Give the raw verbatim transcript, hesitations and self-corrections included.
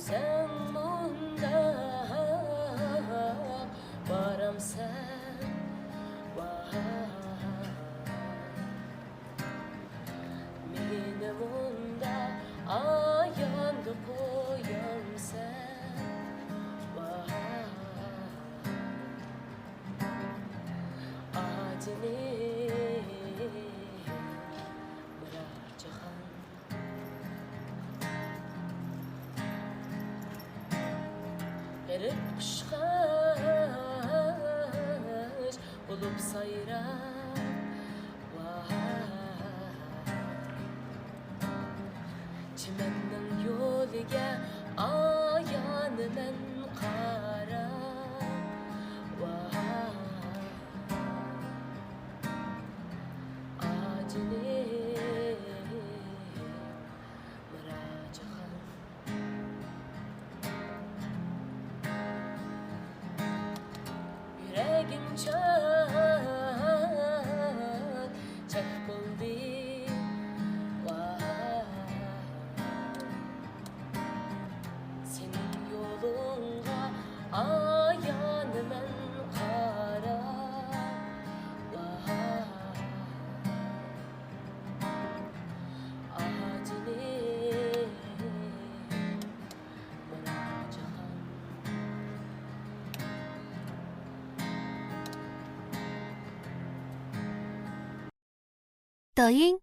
سەن مۇنداق بارامسەن، ۋاي. مېنى مۇنداق ئاياندا قويامسەن، ۋاي. ئاجىنىم، مىراجىخان. غېرىب قۇشقاچ بولۇپ سايراپ، ۋاي. چىمەننىڭ يولىگا ئايانىمەن قاراپ، ۋاي. ئاجىنىم، مىراجىخان. يۈرىكىم چاك، چاك بولدى، ۋاي. سېنىڭ يولۇڭغا ئايانىمەن قاراپ، ۋاي. ئاجىنىم، مىراجىخان. 抖音